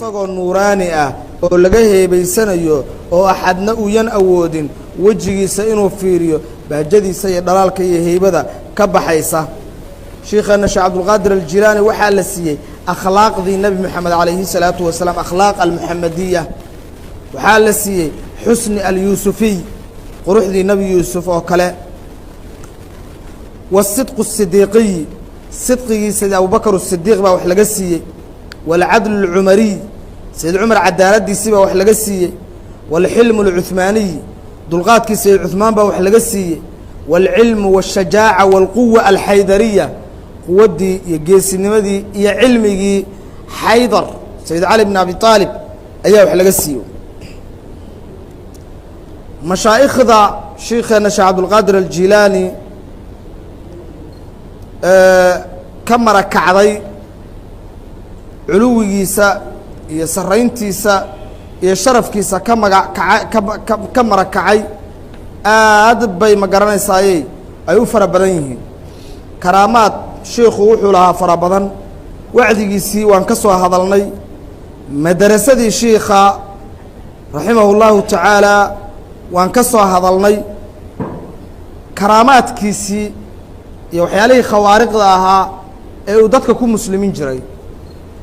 Isagoo nuuraani ah oo laga heebaysanayo oo axadna uuyan awoodin wejigiisa inuu fiiriyo, bahjadiisa iyo dhalaalka iyo heybada ka baxaysa. Shiikheenna Sheekh Cabdulqaadir Aljilaani waxaa la siiyey akhlaaqdii Nebi Moxamed calayhi salaatu wasalaam, akhlaaq almuxamadiya. Waxaa la siiyey xusni alyuusufiy, quruxdii Nebi Yuusuf oo kale, wasidqu sidiiqiy, sidqigii Sayid Abubakar Sidiiq baa wax laga siiyey, waalcadlu alcumariy, Sayid Cumar cadaaladdiisii baa wax laga siiyey, waalxilmu alcuhmaaniy, dulqaadkii Sayid Cuhmaan baa wax laga siiyey, waalcilmu waashajaaca waalquwa alxaydariya, quwaddii iyo geesinimadii iyo cilmigii Xaydar Sayid Cali bn Abi Aalib ayaa wax laga siiyey. Mashaa'ikhda shiikheena Sheekh Cabdulqaadir Aljilaani ka marakacday culuwigiisa iyo sarayntiisa iyo sharafkiisa ka maga kaca ka ka marakacay aad bay ma garanaysaaye ay u fara badan yihiin. Karaamaad shiikhu wuxuu lahaa fara badan. Wacdigiisii waan ka soo hadalnay. Madarasadii shiikha raximahu llahu tacaala waan ka soo hadalnay. Karaamaadkiisii iyo waxyaalihii khawaariqda ahaa ee uu dadka ku muslimin jiray,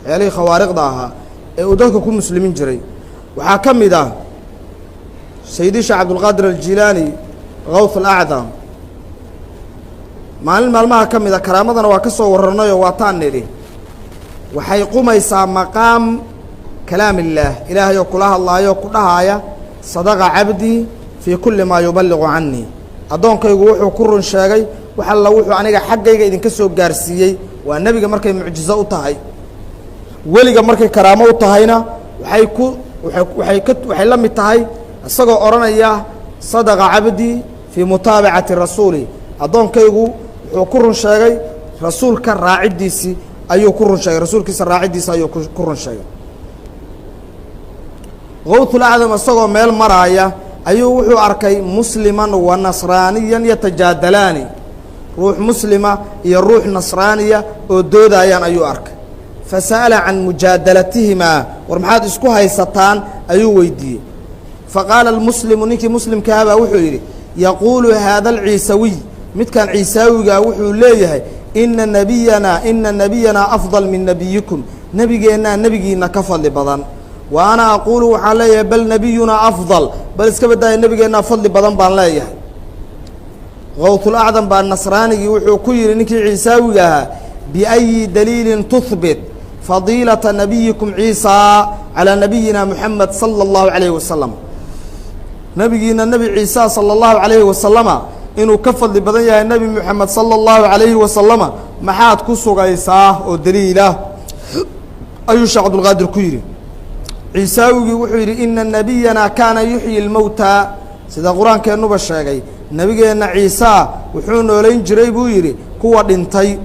waxyaalihii khawaariqda ahaa ee uu dadka ku muslimin jiray waxaa ka mid ah Sayidi Sheekh Cabdulqaadir Aljilaani Gawth Alacdam maalin maalmaha ka mid a. Karaamadana waa ka soo warranayoo waataan nidhi waxay qumaysaa maqaam kalaam illaah, Ilaahay oo kula hadlaayo oo ku dhahaaya: "Sadaqa cabdii fii kulli maa yuballiqu canii." Addoonkaygu wuxuu ku run sheegay wax alla wuxuu aniga xaggayga idinka soo gaarsiiyey. Waa nebiga markay mucjizo u tahay. Weliga markay karaamo u tahayna waxay ku waay waay ka waxay la mid tahay isagoo odhanaya: "Sadaqa cabdii fii mutaabacati rasuuli." Addoonkaygu wuxuu ku run sheegay rasuulka raaciddiisii ayuu ku run sheegay, rasuulkiisa raaciddiisi ayuu ku run sheegay. Gawthulacdam isagoo meel maraaya ayuu wuxuu arkay musliman wa nasraaniyan yatajaadalaani, ruux muslima iyo ruux nasraaniya oo doodayaan ayuu arkay. Fasa'ala can mujaadalatihimaa, war maxaad isku haysataan ayuu weydiiyey. Faqaala almuslimu, ninkii muslimkahabaa wuxuu yidhi: "Yaquulu haada alciisawiy," midkan ciisaawigaa wuxuu leeyahay, "ina nebiyanaa afdal min nebiyikum," nebigeennaa nebigiina ka fadli badan. Wa ana aquulu, waxaan leeyahay: "Bal nebiyunaa afdal," bal iska baddaaya, nebigeennaa fadli badan baan leeyahay. Gawthulacdam baa nasraanigii wuxuu ku yidhi, ninkii ciisaawiga ahaa: "Biayi daliilin tuhbit fadiilata nabiyikum Ciisaa calaa nabiyina Muxamed sala allahu calayhi wasalam?" Nebigiina Nebi Ciisa sala allahu calayhi wasalama inuu ka fadli badan yahay Nebi Moxamed sala allahu calayhi wasalama maxaad ku sugaysaa oo daliilah? ayuu Sheekh Cabdulqaadir ku yidhi. Ciisaawigii wuxuu yidhi: "Ina nebiyana kaana yuxyi lmowta," sida qur-aankeennuba sheegay, nebigeenna Ciisaa wuxuu noolayn jiray buu yidhi kuwa dhintay.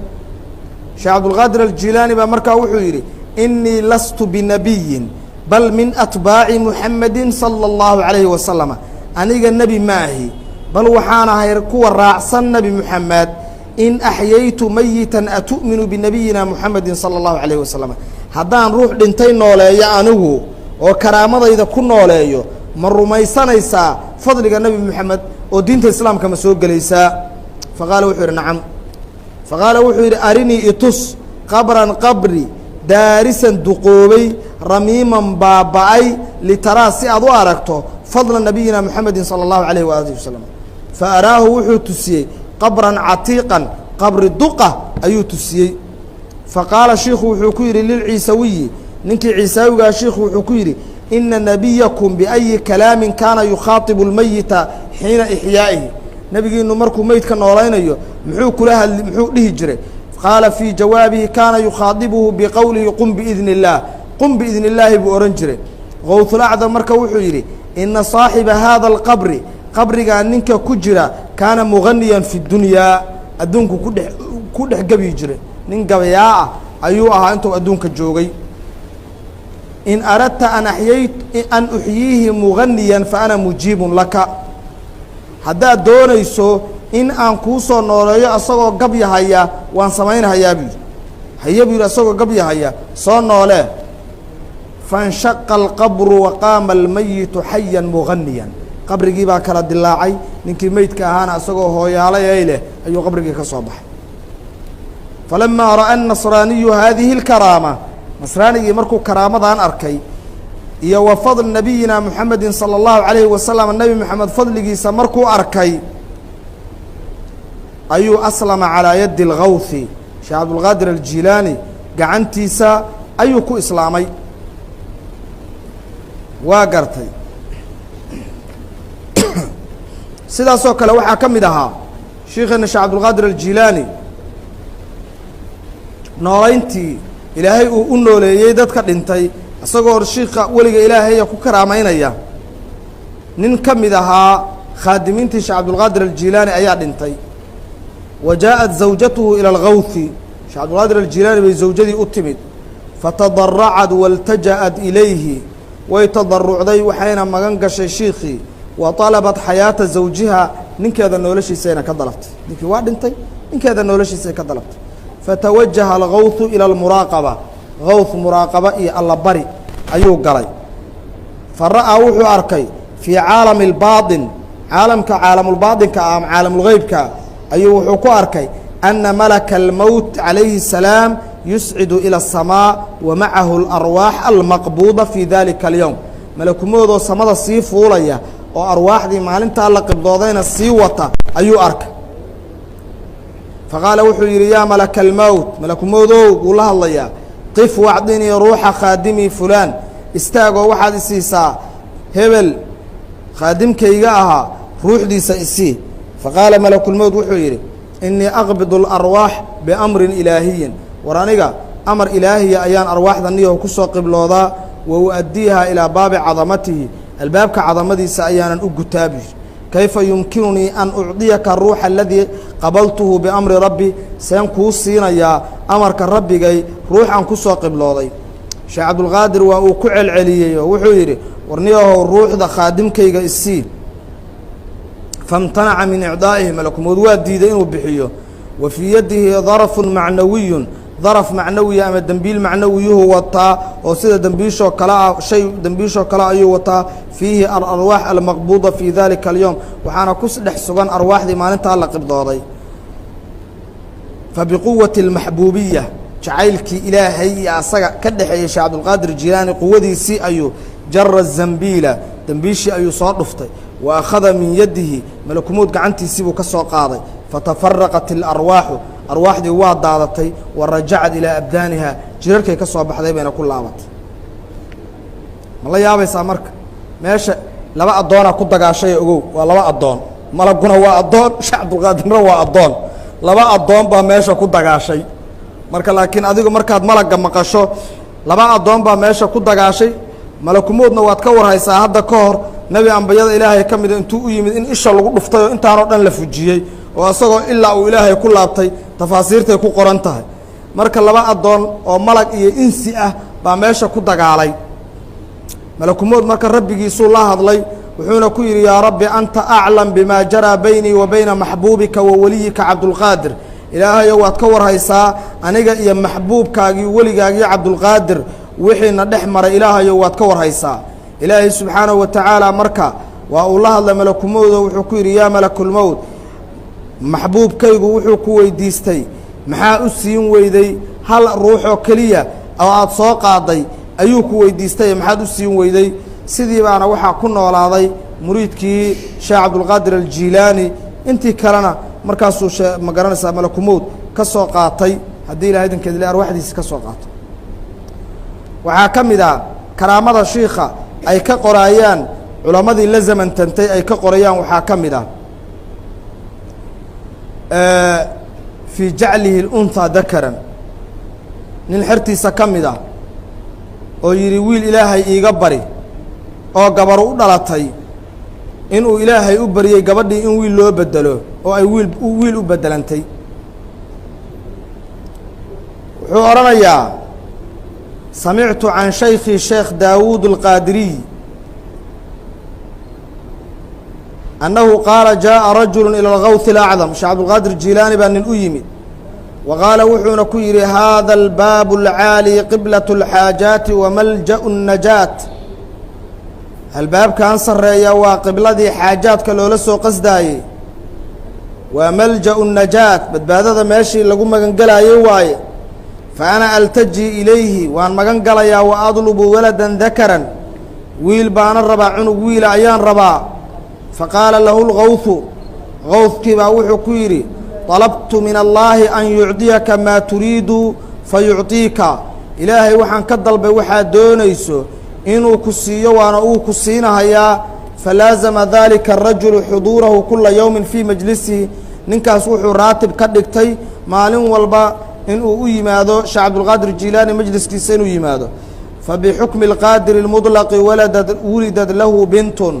Sheekh Cabdulqaadir Aljilaani baa markaa wuxuu yidhi: "Inii lastu binabiyin, bal min atbaaci Muxamedin sala allahu calayhi wasalama." Aniga nebi ma ahi, bal waxaan ahay kuwa raacsan Nebi Muxamed. "In axyaytu mayitan atu'minu binabiyina Muxamedin sala allahu calayhi wasalam?" Haddaan ruux dhintay nooleeyo anigu oo karaamadayda ku nooleeyo, ma rumaysanaysaa fadliga Nebi Moxamed oo diinta Islaamka ma soo gelaysaa? Faqaala, wuxuu yidhi: "Nacam." Faqaala, wuxuu yidhi: "Arinii, itus, qabran, qabri, daarisan, duqoobay, ramiiman, baaba'ay, litaraa, si aad u aragto, fadla nabiyina Muxamedin sala allahu alayh waalihi wasalam." Fa araahu, wuxuu tusiyey, qabran catiiqan, qabri duqa ayuu tusiyey. Fa qaala shiikhu, wuxuu ku yidhi lilciisawiyi, ninkii ciisaawigaa shiikhu wuxuu ku yidhi: "Ina nebiyakum biayi kalaamin kaana yukhaatibu lmayita xiina ixyaa'ihi?" Nebigiinu markuu meydka noolaynayo muxuu kula hadli, muxuu dhihi jiray? Qaala fii jawaabihi: "Kaana yukhaadibuhu biqowlihi qum biidni illaah, qum biidni illaahi," buu odhan jiray. Gawthulacdam marka wuxuu yidhi: "Ina saaxiba haada alqabri," qabrigaa ninka ku jira, "kaana muganiyan fi dunyaa," adduunku ku dhex gebyi jiray, nin gabayaa ah ayuu ahaa intuu adduunka joogay. "In aradta an axyay an uxyiihi muganiyan fa ana mujiibun laka." Haddaad doonayso in aan kuu soo nooleeyo asagoo gabyahaya, waan samaynhayaa buu yidhi. Haye buu yidhi, asagoo gabyahaya soo noolee. Faاnshaqa alqabru wa qaama almayitu xayan muganiyan. Qabrigii baa kala dilaacay, ninkii meydka ahaana isagoo hooyaalay ay leh ayuu qabrigii ka soo baxay. Falamaa ra'a anasraaniyu haadihi اlkaraama, nasraanigii markuu karaamadan arkay iyo wa fadl nabiyina muxamedi salى اllahu alayhi wasalam, nebi moxamed fadligiisa markuu arkay, ayuu aslama calaa yadi اlgawthi, sheekh cabdulqaadir aljilaani gacantiisa ayuu ku islaamay. Waa gartay. Sidaasoo kale waxaa ka mid ahaa shiikheena sheekh cabdulqaadir aljilaani noolayntii ilaahay uu u nooleeyey dadka dhintay, isagoo shiika weliga ilaahaya ku karaamaynaya. Nin ka mid ahaa khaadimiintii sheekh cabdulqaadir aljilaani ayaa dhintay. Wa jaaءat zawjatuhu ilى algawthi, sheekh cabdulqaadir aljilaani bay zawjadii u timid. Fatadaracat waltaja'at ilayhi, way tadarucday waxayna magan gashay shiikhii. Wa طalabat xayaata zawjiha, ninkeeda noloshiisayna ka dalabtay. Ninkii waa dhintay, ninkeeda noloshiisay ka dalabtay. Fatawajaha algawthu ilى almuraaqaba, gawth muraaqaba iyo allabari ayuu galay. Fa ra'aa, wuxuu arkay fii caalami اlbaaطin, caalamka caalamulbaaطinka ah ama caalamulgeybka ayuu wuxuu ku arkay ana malaka almowt calayhi الsalaam yuscidu ilى الsamaa wa macahu alarwaax almaqbuuda fii dalika alyowm. Malakumoodoo samada sii fuulaya oo arwaaxdii maalintaa la qibdoodayna sii wata ayuu arkay. Faqaala, wuxuu yidhi: yaa malaka almowt, malakumoodow buu la hadlayaa, qif wacdinii ruuxa khaadimii fulaan, istaagoo waxaad isiisaa hebel khaadimkayga ahaa ruuxdiisa isii. Faqaala malakulmowt, wuxuu yidhi: inii aqbidu alarwaax biamrin ilaahiyin, war aniga amar ilaahiya ayaan arwaaxda niyaho ku soo qibloodaa, wa uaddiiha ilaa baabi cadamatihi, albaabka cadamadiisa ayaanan u gutaa buu yidhi. Kayfa yumkinunii an ucdiyaka ruuxa aladii qabaltuhu biamri rabbi? Seen kuu siinayaa amarka rabbigay ruux aan ku soo qiblooday? Sheekh cabdulqaadir waa uu ku celceliyey oo wuxuu yidhi: warniyahow, ruuxda khaadimkayga isii. Faاmtanaca min icdaa'ihi, malakumood waa diiday inuu bixiyo. Wa fii yadihi darafun macnawiyun, daraf macnawiya ama dembiil macnawiyuhu wataa oo sida dembiishoo kale ah, shay dembiishoo kale ayuu wataa. Fiihi alarwaax almaqbuuda fii dalika alyowm, waxaana ku dhex sugan arwaaxdii maalintaa la qibdooday. Fa biquwati almaxbuubiya, jacaylkii ilaahay iyo asaga ka dhexeeyey sheekh cabdulqaadir jilaani quwadiisii ayuu jara zambiila, dembiishii ayuu soo dhuftay. Wa akhada min yadihi, malakumood gacantiisii buu ka soo qaaday. Fatafaraqat alarwaaxu, arwaaxdii waa daadatay. Wa rajacad ilaa abdaaniha, jirarkay ka soo baxday bayna ku laabatay. Ma la yaabaysaa? Marka meesha laba addoonaa ku dagaashay, ogow, waa laba addoon. Malaguna waa addoon, sheekh cabdulqaadirna waa addoon. Laba addoon baa meesha ku dagaashay. Marka laakiin adigu markaad malagga maqasho, laba addoon baa meesha ku dagaashay. Malakumoodna waad ka warhaysaa, hadda ka hor nebi ambiyada ilaahay ka mida intuu u yimid in isha lagu dhuftay oo intaanoo dhan la fujiyey oo isagoo ilaa uu ilaahay ku laabtay, tafaasiirtay ku qoran tahay. Marka laba addoon oo malag iyo insi ah baa meesha ku dagaalay. Malakumood marka rabbigiisuu la hadlay, wuxuuna ku yidhi: yaa rabbi, anta aclam bimaa jaraa baynii wa bayna maxbuubika wa weliyika Cabdulqaadir. Ilaahayo, waad ka warhaysaa aniga iyo maxbuubkaagii, weligaagii Cabdulqaadir wixiina dhex maray. Ilaahayo, waad ka warhaysaa. Ilaahay subxaanahu wa tacaala marka waa uu la hadlay malakumowdo, wuxuu ku yidhi: yaa malakulmowt, maxbuubkaygu wuxuu ku weydiistay, maxaa u siin weyday? Hal ruuxoo keliya oo aada soo qaaday ayuu ku weydiistay, maxaad u siin weyday? Sidii baana waxaa ku noolaaday muriidkii sheekh Cabdulqaadir Aljiilaani. Intii kalena markaasuu ma garanaysaa malakumowd ka soo qaatay, haddii ilahay idinkeedle arwaxdiisi ka soo qaato. Waxaa ka mid ah karaamada shiikha ay ka qoraayaan culammadii la zamantantay ay ka qorayaan, waxaa ka mid ah fii jaclihi اlunhaa dakaran, nin xertiisa ka mid ah oo yidhi: wiil ilaahay iiga bari, oo gabaru u dhalatay, inuu ilaahay u baryey gabadhii in wiil loo bedelo oo ay wiil u bedelantay. Wuxuu odhanayaa: samictu can shaykhi sheekh Daawuud alqaadiriy annahu qaala: jaaءa rajulu ilى algawth اlacdam. Sheekh Cabdulqaadir Jilaani baa nin u yimid. Wa qaala wuxuuna ku yidhi hada albaabu alcaali qiblaة اlxaajaati wa maljaأu الnajaat. Albaabkan sarreeya waa qibladii xaajaadka loola soo qasdaayey, waa maljaأu الnajaat, badbaadada meeshii lagu magan gelaayey waaye. Fa ana altaji ilayhi, waan magan galayaa. Wa adlubu waladan dakaran, wiil baana rabaa, cunug wiila ayaan rabaa. Faqaala lahu lgawhu, gawhkii baa wuxuu ku yidhi: طalabtu min allaahi an yucdiyaka maa turiidu fayucطiika. Ilaahay waxaan ka dalbay waxaad doonayso inuu ku siiyo, waana uu ku siinahayaa. Falaazama dalika arajulu xuduurahu kula yowmin fii majlisihi. Ninkaas wuxuu raatib ka dhigtay maalin walba inuu u yimaado Sheekh Cabdulqaadir Jilaani majliskiisa inuu yimaado. Fabixukmi اlqaadiri اlmudlaqi waladad wulidad lahu bintun.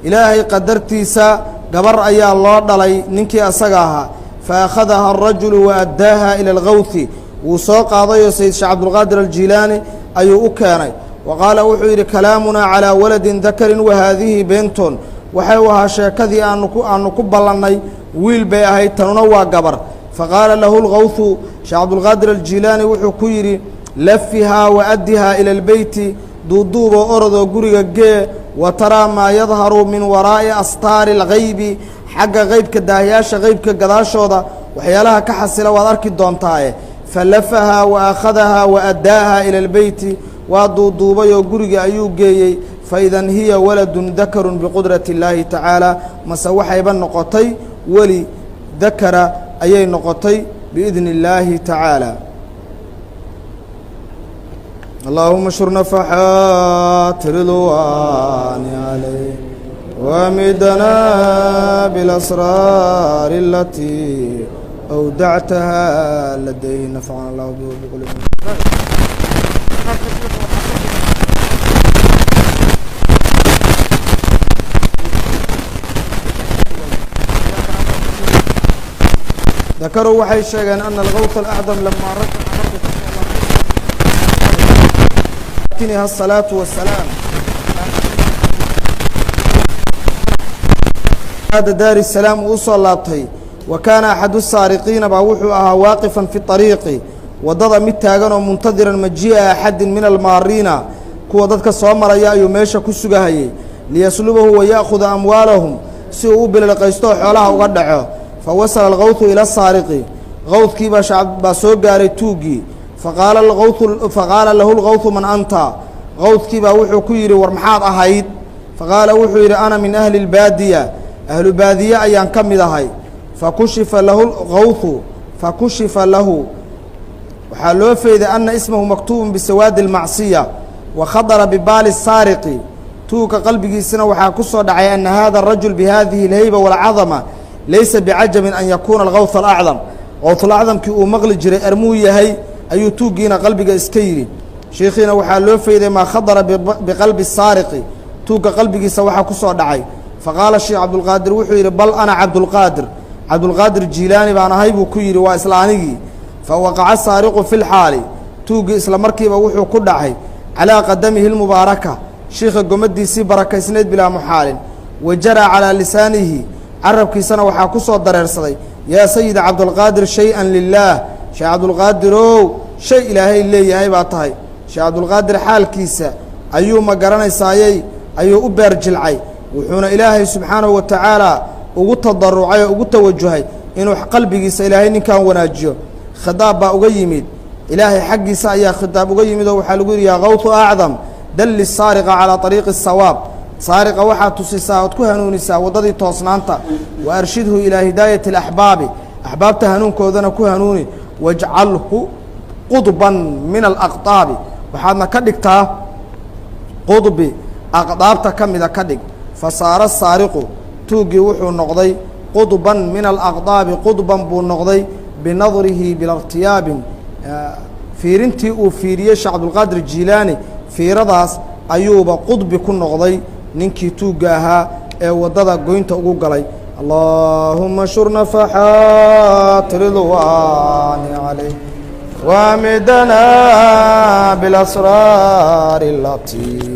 Ilaahay qadartiisa gabar ayaa loo dhalay ninkii asaga ahaa. Fa akhadaha arajulu wa addaaha ila algawthi, wuu soo qaadayoo Sayid Sheekh Cabdulqaadir Aljilaani ayuu u keenay. Wa qaala wuxuu yidhi: kalaamunaa calaa waladin dakarin wa haadihi bintun. Waxay u ahaa sheekadii aanu ku ballannay wiil bay ahayd, tanuna waa gabar. Faqaala lahu lgawthu, Sheekh Cabdulqaadir Aljilaani wuxuu ku yidhi: lafihaa wa addihaa ila albeyti, duuduuboo orodoo guriga gee. Wa taraa maa yadharu min waraa'i astaari algaybi, xagga qeybka, daahyaasha qeybka gadaashooda waxyaalaha ka xasila waad arki doontaaye. Falafahaa wa akhadahaa wa addaahaa ila albeyti, waa duuduubay oo guriga ayuu geeyey. Faidan hiya waladun dakarun biqudrati illaahi tacaala, mase waxayba noqotay weli dakara ayay noqotay biidni illaahi tacaala. Allahuma shur nafaxaat ridwaani calayh wamidna bilasraar alatii awdactaha ladayhi, nafcana allahu biqulub. Dakaruu waxay sheegeen ana algawth alacdam lamaa rajaca, markuu kasoo laabtayha asalaatu wasalaam daari salaam uu usoo laabtay, wa kaana axadu saariqiina baa wuxuu ahaa waaqifan fi طariiqi, waddada mid taagan oo muntadiran majii'a axadin min almaariina, kuwa dadka soo maraya ayuu meesha ku sugahayey, liyaslubahu wa ya'khuda amwaalahum, si uu u bililqaysto oo xoolaha uga dhaco. Fa wasala algawthu ila saariqi, gawdkii baa soo gaaray tuuggii. Faqaala lahu lgawthu: man anta? Gawdkii baa wuxuu ku yidhi: war maxaad ahayd? Faqaala wuxuu yidhi: ana min ahli اlbaadiya, ahlu baadiye ayaan ka mid ahay. Fakushifa lahu gawthu, fakushifa lahu, waxaa loo feyday ana ismahu maktuubun bisawaadi اlmacsiya. Wa khadara bibaali saariqi, tuugka qalbigiisina waxaa ku soo dhacay ana hada arajul bihadihi اlhayba wاlcadama laysa bicajabin an yakuuna algawth alacdam. Gawthulacdamkii uu maqli jiray armuu yahay ayuu tuuggiina qalbiga iska yidhi. Sheikhiina waxaa loo feyday maa khadara biqalbi saariqi, tuugga qalbigiisa waxaa ku soo dhacay. Faqaala Sheekh Cabdulqaadir wuxuu yidhi: bal ana Cabdulqaadir, Cabdulqaadir Jiilaani baan ahay buu ku yidhi, waa isla anigii. Fa waqaca saariqu fi lxaali, tuuggii isla markiiba wuxuu ku dhacay calaa qadamihi lmubaaraka, shiikha gomadiisii barakaysnayd, bilaa muxaalin. Wa jaraa calaa lisaanihi, carabkiisana waxaa ku soo dareersaday: yaa sayida Cabdulqaadir, shay-an lilaah, Sheekh Cabdulqaadirow, shay Ilaahay leeyahay baa tahay. Sheekh Cabdulqaadir xaalkiisa ayuu ma garanaysaayey ayuu u beer jilcay, wuxuuna Ilaahay subxaanahu wa tacaala ugu tadarucay oo ugu tawajuhay inuu qalbigiisa Ilaahay ninkan wanaajiyo. Khidaab baa uga yimid Ilaahay xaggiisa ayaa khidaab uga yimid oo waxaa lagu yidhi: yaa gawthu acdam, dalli saariqa calaa ariiqi asawaab, saariqa waxaad tusisaa ood ku hanuunisaa waddadii toosnaanta. Wa arshidhu ilaa hidaayati alaxbaabi, axbaabta hanuunkoodana ku hanuuni. Wajcalhu qudban min alaqطaabi, waxaadna ka dhigtaa qudbi aqdaabta ka mida ka dhig. Fasaara saariqu, tuuggii wuxuu noqday qudban min alaqdaabi, qudban buu noqday binadrihi bilartiyaabin, fiirintii uu fiiriyey Sheekh Cabdulqaadir Jiilaani, fiiradaas ayuuba qudbi ku noqday ninkii tuugga ahaa ee waddada goynta ugu galay. Allaahuma shur nafaxaat ridwaani calayh wamidana bilasraar alatii